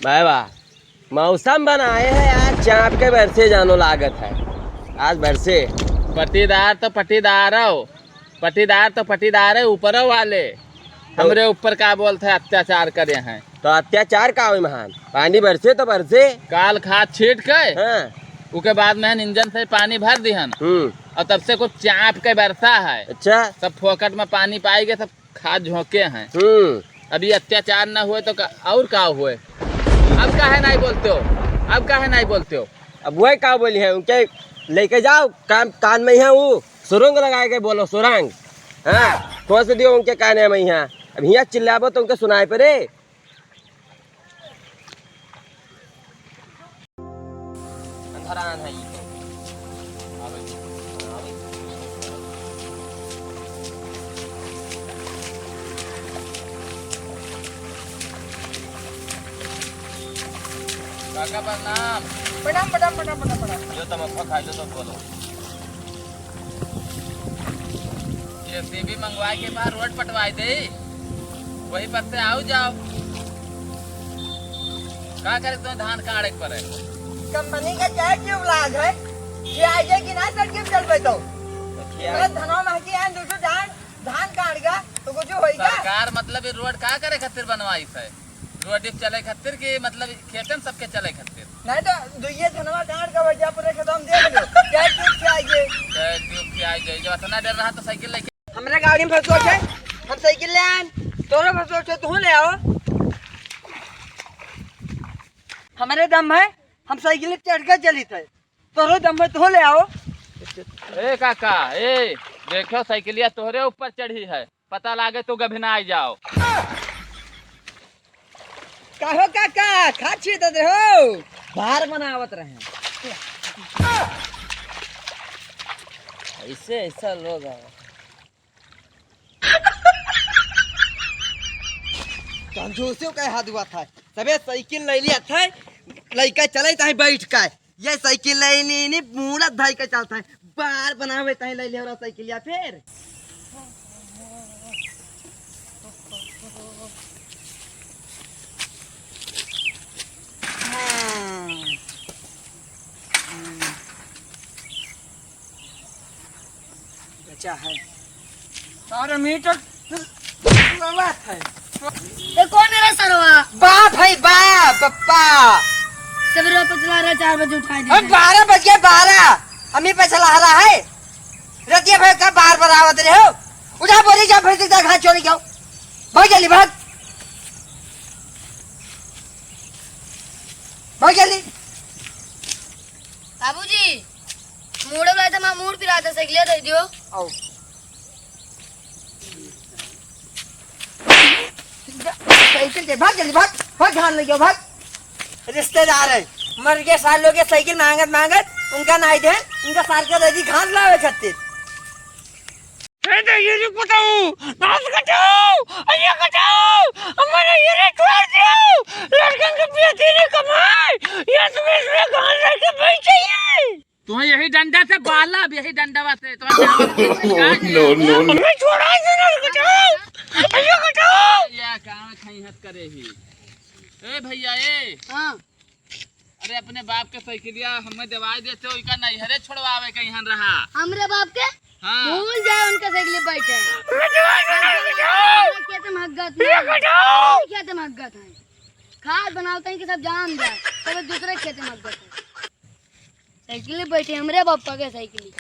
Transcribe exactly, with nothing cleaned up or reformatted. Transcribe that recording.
भाई वाह, मौसम बनाए है आज, चाँप के बरसे जानो लागत है, आज बरसे। पटीदार तो पटीदार हो, पटीदार तो पटीदार है, ऊपरो वाले तो हमरे ऊपर का बोलत है, अत्याचार करे हैं। तो अत्याचार का होई महान, पानी बरसे तो बरसे। काल खाद छीट के हाँ। उके बाद में इंजन से पानी भर दिहन हम्म। और तब से कुछ चाँप के बरसा है। अच्छा। सब फोकट में पानी पाई के सब खाद झोंके हैं। हम्म। अब ये अत्याचार ना हुए तो का, और का हुए? अब काहे नहीं बोलते हो? अब काहे नहीं बोलते हो? अब वही का बोली है, उनके लेके जाओ, काम, कान में है वो, सुरंग लगाए के बोलो, सुरंग। हाँ, खोस दियो उनके काने में यहाँ। अब हियाँ चिल्लाबो तो उनके सुनाई पड़े। अंधरान है ई तो। आवे, आवे। काका प्रणाम। प्रणाम, प्रणाम, प्रणाम, प्रणाम, प्रणाम। जो तमकुआ खाई लो तो बोलो। जेसीबी मंगवाए के बाद रोड पटवाई दे, वही पर से आओ जाओ। का करे तो धान काढ़े के पड़े। कंपनी का क्या ट्यूब लाग है? ये आ जाए कि ना सर, ट्यूब चल पे तो। तो क्या? अरे धनवा महकी आन, दूसरो धान, धान काढ़ गया, तो कुछ होई का? सरकार मतलब ये रोड का करे खातिर बनवाई है? रोड चले खातिर कि मतलब खेते में सबके चले खातिर? नहीं तो दुइये धनवा काढ़ के भैया पूरे खेतवा में दे दियो। क्या ट्यूब से आई गए? क्या ट्यूब से आई गए? जब इतना डर रहा तो साइकिल लेके हमरे गाड़ी में फंसो छे, हम साइकिल ले आन। तोरो फंसो छे, तू ले आओ। हमरे दम है, हम साइकिल चढ़ के चलित है। तोरो दम है, तू ले आओ। ए काका, ए, देखो साइकिलिया तोहरे ऊपर चढ़ी है, पता लागे तो गभिनाई जाओ। काहो काका, खाद छीटत रहे हो? बार बनावत रहे। ऐसे, ऐसा लोग आवा। कंजूसी का हाथ हुआ था। सबे साइकिल ले लिया था, लइका चले चाहे बैठ के। ये साइकिल ले नी, नी, मूड़ा धाई के चलता है। बार बनावे ताई ले लिया साइकिल या फिर। हाँ। बचा है। सारे मीटर लवात है। ये कौन है रे सरवा? बाप है, बाप, पप्पा। सबेरे पचला रहे, चार बजे उठाई दे। अब बारह बज गए, बारह। अमी पचला रहा है। रतिया भर का बार बार आवत रहे हो। उठा बोरी, जा भैंस के घास चोरी जाओ। भाग जल्दी, भाग। भाग जल्दी। बाबूजी, मूड़ वाला था, माँ मूड़ पिराता, साइकिल दे दियो। आओ। साइकिल दे, भाग जल्दी, भाग, भाग, धान ले जाओ, भाग। रिश्तेदार है, मर गए सार लोग के साइकिल मांगत मांगत, उनका नाई दे, उनका सार के दे दी घास लावे खातिर। ए दे, ये जो बताओ, घास कटाओ, ये कटाओ, हमारे ये रे छोड़ दो, लड़कन के पिया तेरे कमाए, ये तुम्हें इसमें घास लेके बैठे ही। तुम्हें यही डंडा से बाला, अब यही डंडवा से, तुम्हें क्या बोलते हैं, क्या किया? No, no, no। हमें छोड़ा इधर, कटाओ, ये कटाओ। या कहाँ खई हत करे ही? ए भैया, ए। हाँ। अरे अपने बाप के साइकिलिया हमें देवाई देते हो, इका नैहरे छोड़वावे के यहाँ रहा। हमरे बाप के? हाँ। भूल जाए उनके साइकिल बैठे। ये कटाओ। खेत में हगत ये नहीं। कटाओ। खेत में हगत है। खाद बनावते हैं कि सब जान जाए, सब दूसरे खेत में हगत है। साइकिल बैठे हमरे पप्पा के साइकिल।